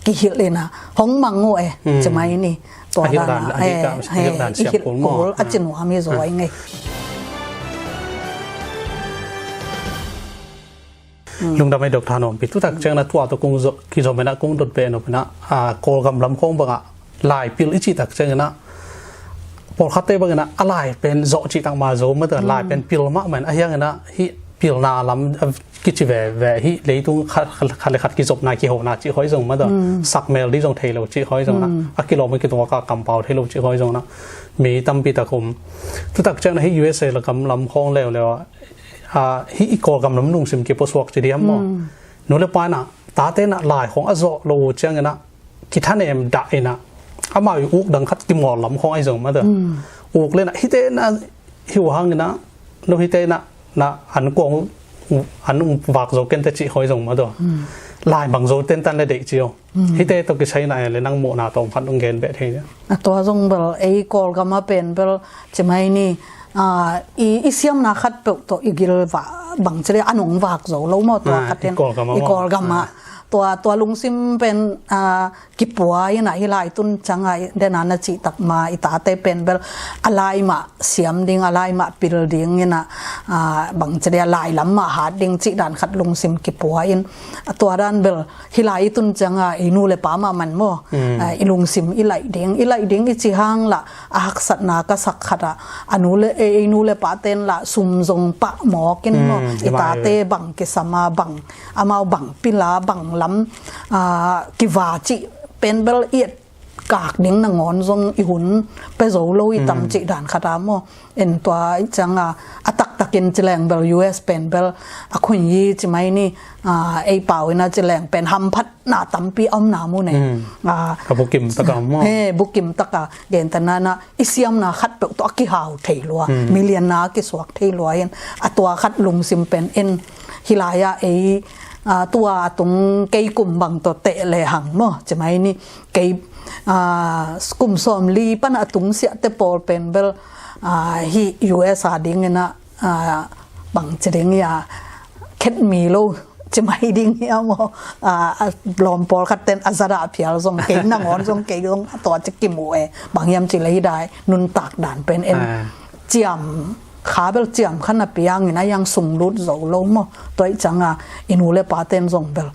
kihilh ina hong mang uh e ci mai ni tua dan a i hilh kul a ci nuam hi zaw ai ngei. Lungdam ei Doctor Nuampi, tutak ciangin ah tua tawh kong zo, kizom in ah kong dot beh nop in ah, a, Kawlgam lam khawng bangah lai pil i cih tak ciangin ah pawlkhatte bangin ah a lai pen zawh cih tak mah zo mah ta, lai pen pil mahmah in, a hiangin ah hih pilna lam, a, kici veve, hih leitung khat, khat, khat le khat kizopna kihona cih hoih zong mah ta, sakmel dih zong thei lo cih hoih zong in ah, a kilawm a kituak a kampau thei lo cih hoih zong in ah mi tampi tak om. Tutak ciangin ah hih U S A la gam lam khawng leuleu ah, a, hih i Kawlgam lam lungsim kipuasuak ci diam maw? Nu le pa in ah tate in ah lai khawng a zawh lo uh ciangin ah kithanem dah in ah amau i uk dang khat kimawl lam khawng ahi zong mah ta. Uk le in ah hihte in ah hi uh hangin ah, no hihte in ah na an kuang uh, an um vak zo kente cih hoih zong mah ta. Lai bang zo tentan le deih ci aw. Hihte tawh kisai in ah le nang muhna tawm khat nong gen beh thei dia. A, tua zong bel ei Kawlgam ah pen bel ci mai ni, a, i, i siamna khat peuh tawh i gil va, bang ci dia, a nong vak zo lo maw, tua khat in i Kawlgam ah maw? I Kawlgam ah. Tua, tua lungsim pen, a, kipua in ah hih lai tun ciang ah i, den a na cih tak mah i tate pen bel a lai mah siam ding, a lai mah pil ding in ah, a, bang ci dia, lai lam mah hat ding cih dan khat lungsim kipua in, a, tua dan bel hih lai i tun ciang ah i nu le pa mahmah maw, a, i lungsim i laih ding, i laih ding i ci hang lah, a haksatna ka sak khat ah, a nu le, e, i nu le pate in lah sum zong pah mawk in maw, i tate bang kisam a, bang, amau bang pil a, bang lam, a, kiva cih pen bel i et kak ding nangawn zong i hun pia zo lo i tam cih dan khat a maw. En tua i ciang a, a taktakin ci leng bel U S pen bel a khuin yi ci mai ni, a, ei pau in a ci leng pen hamphatna tampi a omna mu ne. A, a bukim taka maw? He, bukim taka. Gentehna in a i siamna khat peuh tawh a kihau thei lua. Million na a kisuak thei lua in. A tua khat lungsim pen en hih lai ah ei, a, tua a tung kei kum bang tawh teh le hang maw. Ci mai ni kei, a, kum sawmli pan a tungsiahte pawl pen bel, a, hih U S a dingin a, a, bang ci ding hia, khet mi lo ci mai ding hia maw, a, a, lawm pawlkhat ten a zadah phial zong kei nangawn zong kei zong a tua ci kimu e, bang hiam ci lei dai nuntak dan pen en ciam kha bel ciam kha napi hangin a hiang sunglut zo lo maw. Tua i ciang a i nu le pa ten zong bel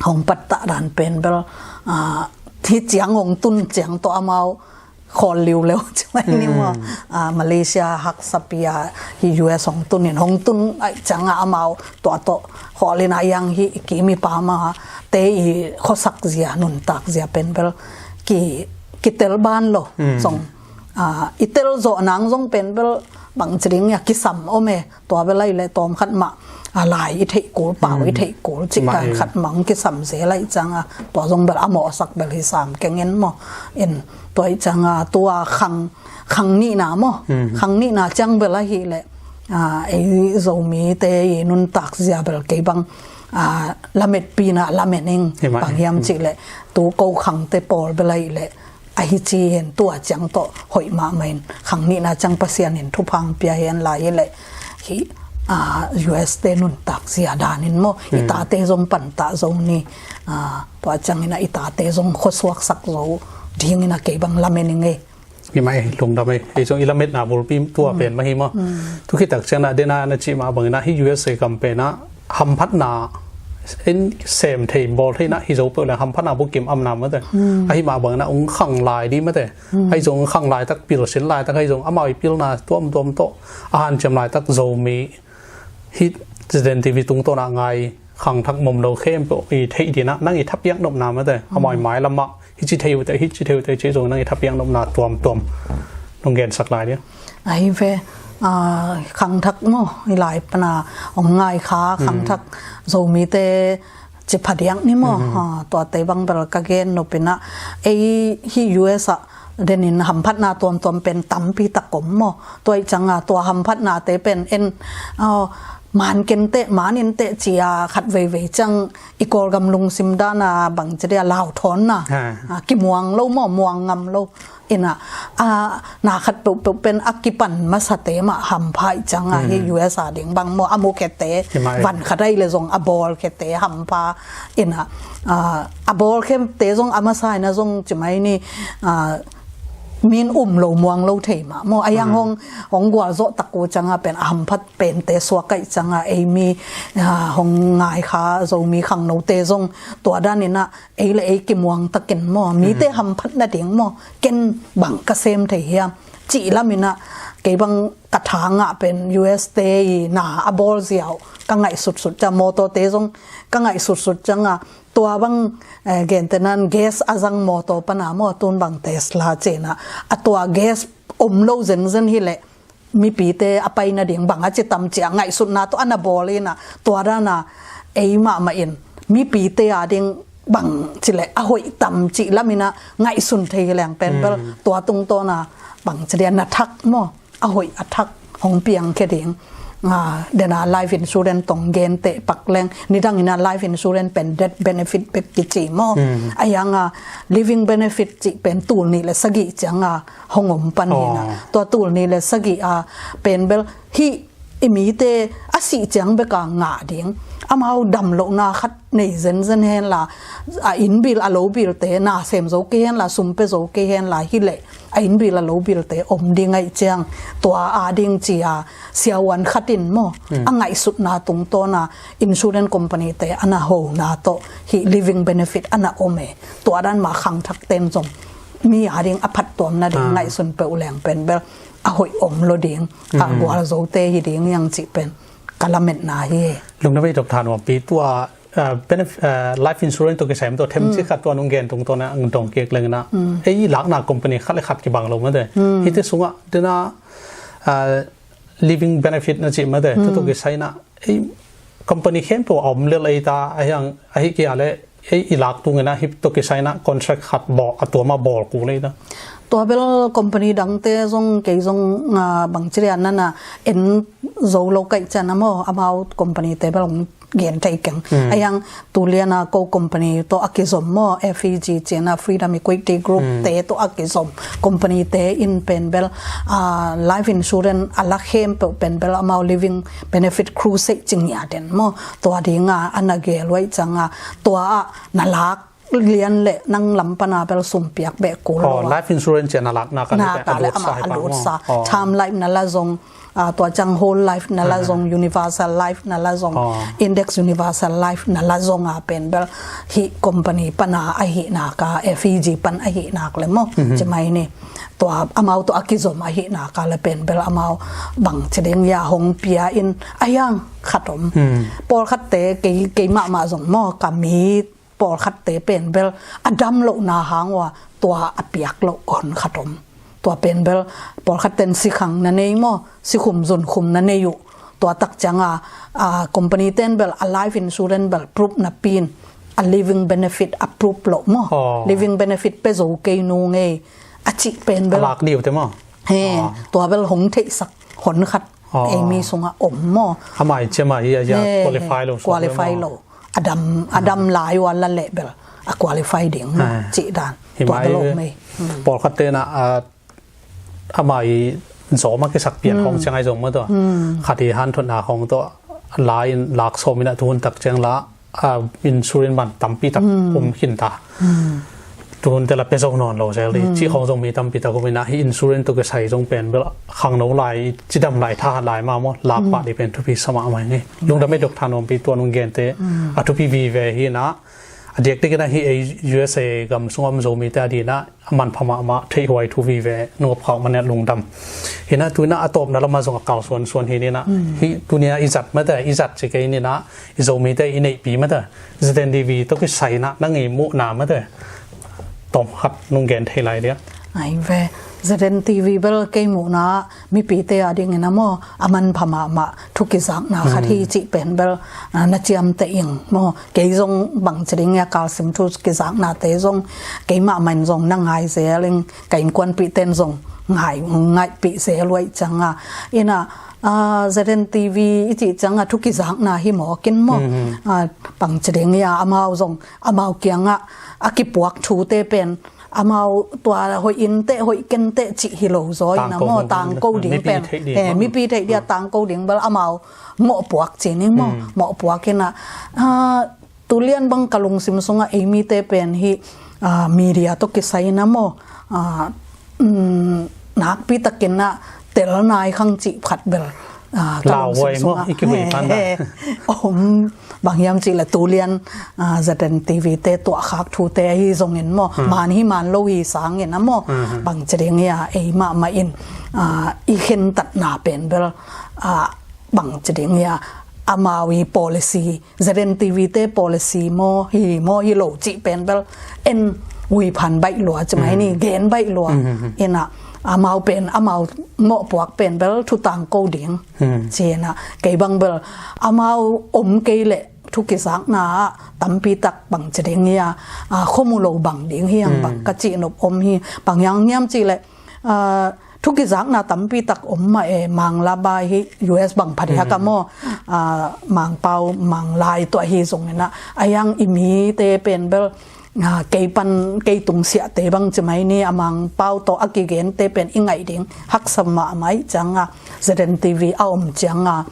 hong pattah dan pen bel, a, hih ciang hong tun ciang tawh amau khawl liuleu ci mai ni maw. A, Malaysia haksa pi a hih U S hong tun in hong tun a i ciang a amau tua tawh khawl in a hiang hih i kim i pam a te i khuasak zia nuntak zia pen bel ki, kitel ban lo. Zong, a, i tel zawh nang zong pen bel bang ci ding hia kisam om e. Tua bel ahih leh tawm khat mah, a, lai i theih kul, pau i theih kul cih dan khat mah hong kisam zel ahih ciang a, tua zong bel a mawhsak bel hi sam keng en maw. En tua ahih ciang a, tua khang, khang nihna maw. Khang nihna ciang bel ahih leh, a, ei Zomite i nuntak zia bel kei bang, a, lametpihna lamen ing. Bang hiam cih leh tu ko khangte pawl bel ahih leh ahi ci hen, tua ciang tawh hoih mahmah in khang nihna ciang Pasian in thupha hong pia hen lai hi leh hih, a, U S te nuntak zia dan in maw, i tate zong pantah zo ni, a, tua ciang in a i tate zong khuasuaksak zo ding in a kei bang lamen ing ei. Hi mah ei, lungdam ei, ei zong i lametna bulpi tua pen mah hi maw. Tu khit tak ciang a, den a na cih mah bang in a hih U S a gam pen a hamphatna in sem thei bawl thei in a hi zo peuh leh hamphatna bukim a omna mah te. Ahi mah bang in a hong khang lai dih mah te. Ahi zong hong khang laitak, pilsin laitak ahi zong amau i pilna tuamtuam tawh a hanciam laitak Zomi hih Citizen T V tungtawn a ngai khangthak mawm lo khempeuh i theih ding in a nang i thapiak nopna mah te. Amau i mailam ah hih ci thei uh te, hih ci thei uh te cih zong nang i thapiak nopna tuamtuam nong gensak lai dih. Ahi ve, a, khangthak maw, i lai pan a hong ngai kha khangthak Zomite ci phadiak ni maw. A, tuate bang bel ka gen nop in a, ei hih U S a den in hamphatna tuamtuam pen tampi tak om maw. Tua ahih ciang a tua hamphatnate pen en, a, man ken teh, man in teh ci a khat veivei ciang i Kawlgam lungsim dan a bang ci dia, lauthawnna. A, kimuang lo maw, muang ngam lo. In a, a, na khat peuhpeuh pen a kipan masate mah hampha ahih ciang a, hih U S a ding bang maw, a mukhete, van khat ahih leh zong a bawlkhete hampha. In a, a, a bawlkhete zong a masa in a zong ci mai ni, a, min um lo muang lo thei mah maw. A yang hong, hong gualzawh tak uh ciangah pen a hamphat pente suak aih ciangah ei mi, ah, hong ngai kha Zomi khangnote zong tua daninah ei le ei kimuang takin maw, mite hamphat nading maw, ken bang ka sem thei hiam cih laminah kei bang ka tha ngah pen U S te i na a bawl ziau ka ngaihsutsut ciang, mawtawte zong ka ngaihsutsut ciangah tua bang, eh, gentenan gas a zang mawtaw pana maw, tun bang Tesla cina a tua gas om lo zenzen hileh mipite a pai nading bang a ci tam cia ngaihsutna tawh a na bawl ina tua dana ei mahmah in mipite a ding bang cileh a hoih tam cih lamina ngaihsun thei hileng pen bel tua tungtawna bang cileh na thak maw, a hoih a thak hong piang khe ding. Ah, dena life insurance tong gen teh pak leng nidangina life insurance pen death benefit bek kici maw. A yanga living benefit cih pen tul nih le sagih cianga hong om pan hina. Tua tul nih le sagih a pen bel hih i mite a sih ciang beka ngah ding. Amau damlohna khat nei zenzen henla, a innbil a lobilte na sem zo kei henla, sum pe zo kei henla hileh a innbil a lobilte om ding aih ciang tua a ding cia siawan khatin maw, a ngaihsutna tungtawna insurance company te a na hona tawh hih living benefit a na om e. Tua dan mah khangthak ten zong mi a ding a phattuamna ding ngaihsun peuh leng pen bel a hoih om lo ding, a gualzote hi ding iang cih pen ka lametna hi. Lungdam ei Doctor Nuampi, tua, ah, benef-, ah, life insurance tawh kisai tua themci khat tua nung gen tungtawna ang dong kik lengna ei lakna company khat le khat kibang lo mate. Hiti sungah dena, ah, living benefit na cih mate, tu tawh kisaina ei company khempeuh a om lel ei ta, a hiang, a hi kia le ei i lak tungina hip tawh kisaina contract khat bawl, a tua ma bawl ku lei ta. Tua bel company dangte zong kei zong, ah, bang ciria nana en zo lo kaih ciana maw, amau company te bel hong gen thei keng. A hiang tuliana ko company tawh a kizom maw, F E G ciana Freedom Equity Group te tawh a kizom company te in pen bel, ah, life insurance a la khempeuh pen bel amau living benefit crusade cingia den maw. Tua dinga a na gel uai cianga tua a na lak lian le nang lam pana bel sum piak beh kul lo a. Life insurance ciana lakna ka le amah a lut sa. Term life na la zong, ah, tua ciang whole life na la zong, universal life na la zong, index universal life na la zong a pen bel hih company pana a hih nak a, F E G pan a hih nak le maw. Cimai ni. Tua amau tua a kizom a hih nak a le pen bel amau bang cideng ya hong pia in a hiang khat om. Pawlkhatte kei, kei mahmah zong maw ka mi pawlkhatte pen bel a dam lohna hang ua tua a piak loh hon khat om. Tua pen bel pawlkhat ten sikhang na nei maw, sikhum zunkhum na nei uh. Tua tak cianga, a, company ten bel a life insurance bel proof na pin, a living benefit a proof loh maw. Living benefit pe zo kei nu ngei a cih pen bel. A lak diu te maw. He, tua bel hong theihsak hon khat ei mi sunga om maw. Amai ciama hi a qualify lo, qualify lo. A dam, a dam lai ua la leh bel a qualify ding maw, cih dan. Tua bel om ei. Pawlkhat tena, a, amai zawma kisak pian hong ciang ai zong maw tua. Khat hi hanthotna hong tua la in lak sawm ina tuhun tak ciang la, a, insurance ban tampi tak um khin ta. Tuhun te la pe zo nawn lo zel di. Cih khong zong mi tampi tak um ina hi insurance tua kisai zong pen bel khangno lai, cidam lai, thahat lai ma maw, lak pah di pen thupi sa mahmah ngei. Lungdam ei Doctor Nuampi tua nung gente a thupi vive hi na. A diakdiak ina hi ei U S A gam sung om Zomite a dina a manpha mahmah theihhuai thu vive nungap khauh manet lungdam. Hina tuina a tawpna lama zong a kau suansuan hi nina. Hi tunia i zat mate, i zat ci kei nina, i Zomite i neihpi mate. Z N T V tawh kisaina nang i muhna mate. Tawm khat nung gen thei lai dia. Ai ve, Z N T V bel kei muhna mipite a dingin a maw, a manpha mahmah thu kizakna khat hi cih pen bel, a, na ciamteh ing maw. Kei zong bang ci ding ia kalsim thu kizaknate zong kei mahmah in zong na ngai zel ing, ka innkuanpihte in zong ngai, ngaihpih zel uaih cianga. Ina, a, Z N T V i cih cianga thu kizakna hi mawkin maw. A, bang ci ding ia amau zong, amau kiangah a kipuak thute pen amau tua hoih inteh, hoih kenteh cih hi lo zaw ina maw, tangko ding pen. Mipi theih dia tangko ding bel amau mawhpuak ci ning maw, mawhpuak ina. A, tulian bang ka lungsim sungah ei mite pen hi, a, media tawh kisai ina maw, a, nakpi takin ah tel nai khang cih khat bel, ah, ka lungsim sungah i kihuih phan om. Bang hiam cih leh tulian, ah, Z N T V te tuahkhak thute ahi zongin maw, man hi man lo hi sangin ah maw, bang ci ding hia, ei mahmah in, ah, i khentatna pen bel, ah, bang ci ding hia, amau i policy, Z N T V te policy maw hi maw hi lo cih pen bel en huih phan baih lua ci mai ni, gen baih lua. Inah amau pen amau mawhpuak pen bel thutang ko ding. Ci inah kei bang bel amau om kei leh thu kizakna ah tampi tak bang ci ding hia, ah, khomu lo bang ding hiam bang ka cihnop om hi. Bang hiam hiam cih leh, ah, thu kizakna tampi tak om mah e, Mangla bai hi, U S bang pha diak a maw, ah, Mangpau, Manglai tuah hi zongin ah, a hiang i mite pen bel, ah, kei pan, kei tungsiahte bang ci mai ni, a Mangpau tawh a kigente pen i ngaih ding haksa mahmah ih ciang a, Z N T V a om ciang a,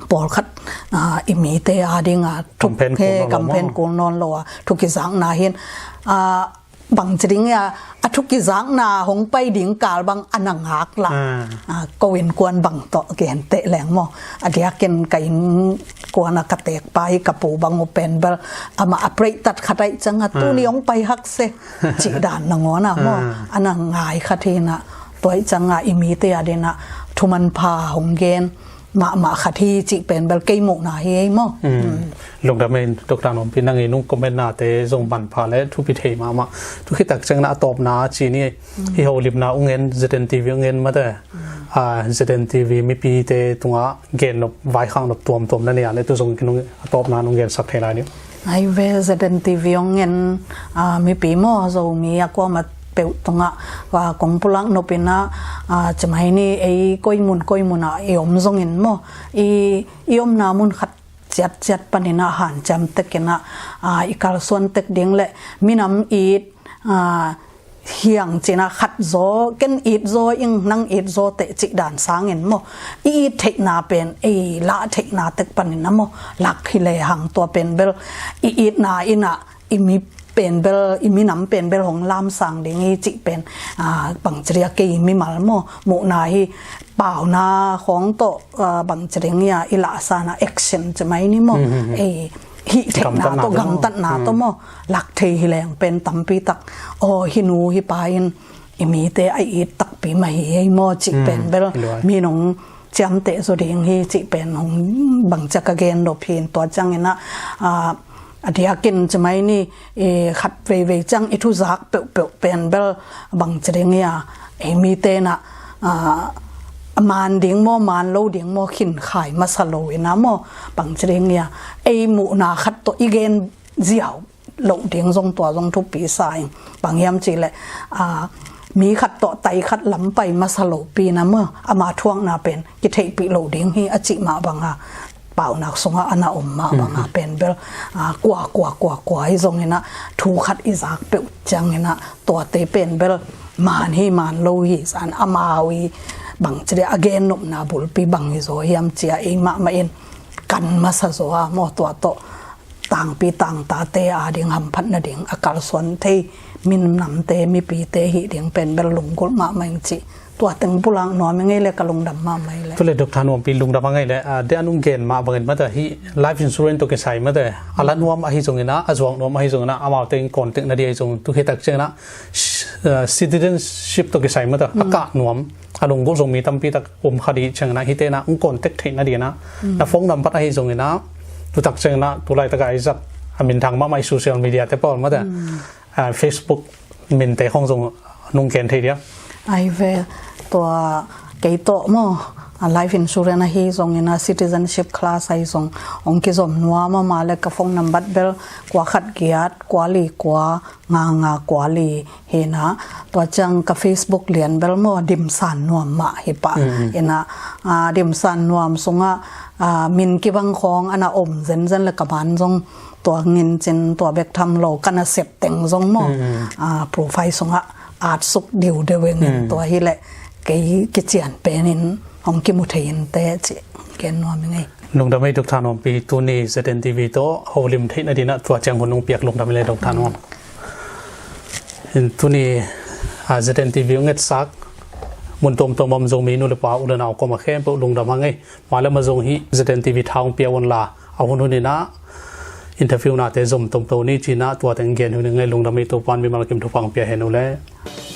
pawlkhat, ah, i mite a ding a thup he, kamphen kul nawn lo a thu kizakna hin, ah, bang ci ding hia, a thu kizakna hong pai ding kal bang a na ngak lah. Ah, ko innkuan bang tawh genteh leng maw, a diakin ka innkuan a ka tekpa hi, ka pu bang uh pen bel amah a prei tat khat aih ciang a, tuni hong pai hak se cih dan nangawn a maw, a na ngai khat hi inah, tua ih ciang a i mite a ding ah thumanpha hong gen mahmah khat hi cih pen bel kei muhna hi ei maw. Lungdam ei, Doctor Nuampi, nang i nung comment nate zong manpha le thupi thei mahmah. Tua khit tak ciangin ah a tawpna ci ni, hih holimna ung en, Z N T V ung en mate, ah, Z N T V mipite tungah gennop, vaikhaknop tuamtuam na nei a leh tu zong kinung a tawpna nung gensak thei lai ni. Ai ve, Z N T V ung en, ah, mipi maw, Zomi a kuamah peuh tungah, ah, kong pulak nop inah, ah, ci mai ni, ei koi mun koi mun ah i om zongin maw, i, i omna mun khat ciatciat panin ah hanciam tek inah, ah, i kalsuan tek ding leh minam it, ah, hiang ci inah khat zaw, ken it zaw ing, nang it zaw teh cih dan sangin maw, i it theihna pen ei lah theihna tek panin ah maw, lak hi lehang tua pen bel i itna inah i mi pen bel, i minam pen bel hong lamsang ding hi cih pen, ah, bang ci ding hia, kei mimal maw, muhna hi, pauna khawng tawh, ah, bang ci ding hia, i lahsana action ci mai ni maw, ei hih theihna tawh, gamtatna tawh maw, lak thei hi leng pen tampi tak, aw, hih nu hih pa in i mite a it takpi mah hi ei maw cih pen bel mi nong ciamteh zaw ding hi cih pen hong bang ci a ka gennop hi. Tua ciangin ah, ah, a diakin ci mai ni, i khat veivei ciang i thuzak peuhpeuh pen bel bang ci ding hia, ei mite inah, ah, man ding maw, man lo ding maw, khinkhai masa lo inah maw, bang ci ding hia, ei muhna khat tawh i gen ziau loh ding zong, tua zong thupi sa ing. Bang hiam cih leh, ah, mi khat tawh tai khat lam pai masa lopi inah maw, ama thuakna pen kitheihpih lo ding hi a cih mah bang a, paunak sungah a na om mah bang a pen bel, ah, kua, kua, kua, kua hi zongin ah thu khat i zak peuh ciangin ah tuate pen bel man hi man lo hi san, amau i bang ci ding hia, a gennopna bulpi bang hi zaw hiam ci a, ei mahmah in kan masa zaw a maw, tua tawh tangpi tangtate a ding hamphat nading a kalsuan thei minamte, mipite hih ding pen bel lunggulh mahmah ing cih tua teng pulak nuam ing ei le, ka lungdam mahmah ei le. Tua leh Doctor Nuampi, lungdam a ngei le, ah, dia nung gen mah bangin mate, hih life insurance tawh kisai mate, a la nuam ahi zongin ah, a zuak nuam ahi zongin ah, amaute in contact na ding ahi zong, tu khit tak ciangin ah, ah, citizenship tawh kisai mate, a kah nuam, a lunggulh zong mi tampi tak om kha ding ciangin ah, hihte inah hong contact theih nadingin ah, na phone number ahi zongin ah, tu tak ciangin ah, tu laitak a i zat a minthang mahmah i social media te pawl mate, ah, Facebook minte khawng zong nung gen thei dia. Ai ve, tua kei tawh maw, ah, life insurance ahi zongin ah, citizenship class ahi zong hong kizom nuam a, mah le ka phone number bel kua khat giat kua li kua nga nga kua li hi inah, tua ciang ka Facebook lian bel maw, Dimsan Nuam mah hi pah inah, ah, Dimsan Nuam sungah, ah, min kibang khawng a na om zenzen le, ka man zong tua ngin cin, tua bek tham lo ka nasep teng zong maw, ah, profile sungah atsuk diudeu ing in, tua hi leh kei kician penin hong kimu thei inteh cih gen nuam ing ei. Lungdam ei Doctor Nuampi, tuni Z N T V tawh holim theih nadingin ah tua ciang hun nung piak, lungdam ei le Doctor Nuam. Tuni ZNTV hong etsak mun tuamtuam a om Zomi nu le pa, u le nau koma khempeuh lungdam hang ei. Mah le mah zong hih ZNTV tha hong pia un la, a hun hun in ah interview nate zom tuamtuam ni ci-in ah tua teng gen hun in ngei. Lungdam ei. Topa'n mimal kim thupha hong pia hen uh leh.